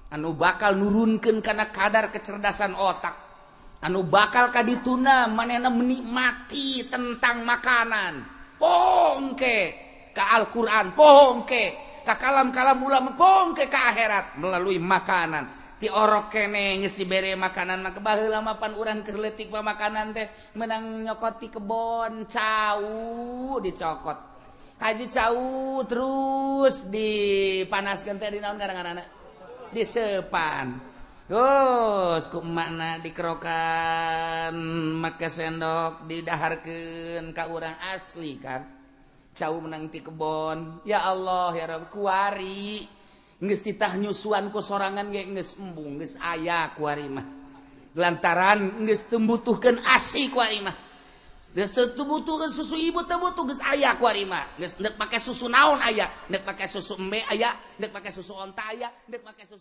Anu bakal nurunkeun kana kadar kecerdasan otak, anu bakal kadituna manehna menikmati tentang makanan. Pongke ka Al-Qur'an, pongke ka kalam-kalam ulama, pongke ka akhirat melalui makanan. Ti orok kene geus dibere makanan mah. Baheula mah pan urang keur leutik mah makanan teh menang nyokot ti kebon, cau dicokot. Haji cau terus dipanaskeun teh di naon ngaranna? Disepan. Terus ku emakna dikerokan make sendok, didaharkeun ka urang, asli kan. Cau menang ti kebon. Ya Allah ya Rabb, kuari geus titah nyusuan ku sorangan ge geus embung, geus aya kuari mah. Lantaran geus teu butuhkeun ASI kuari mah. Geus teu butuhkeun susu ibu, teu butuh, geus aya kuari mah. Geus ndek pake susu naon aya, ndek pake susu embe aya, ndek pake susu onta aya, ndek pake susu